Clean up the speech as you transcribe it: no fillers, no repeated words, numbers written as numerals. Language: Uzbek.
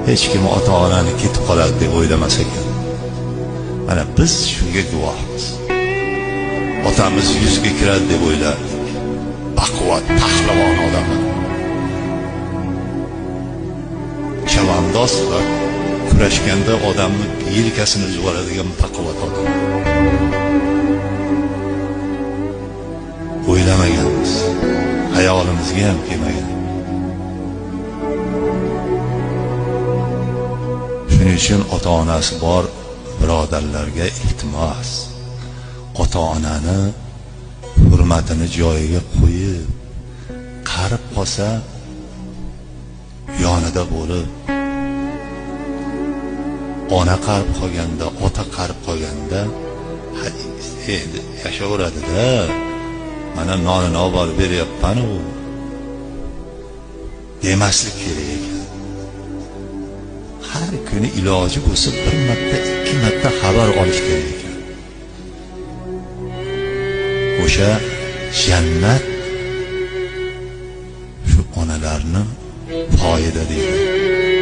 Hech kim ota-onani ketib qoladi deb o'ylamas ekan. Mana biz shunga guvohmiz. Otamiz 100 ga kiradi deb o'ylardik. Baquvvat, pahlavon odam. Chavandoz va kurashganda odamni yelkasini uzib yuboradigan baquvvat odam. O'ylamaganmiz. Hayolimizga ham kelmagan. Shuning uchun ota-onasi bor birodarlarga iltimos. Ota-onani hurmatini joyiga qo'yib, qarib qolsa yonida bo'lib, ona qarib qolganda, ota qarib qolganda endi yashayveradi-da. Mana nonini olib borib beryapman-u demaslik kerak ekan. Har kuni iloji bo'lsa bir marta, ikki marta xabar olish kerak ekan. O'sha jannat shu onalarni poyida deydi.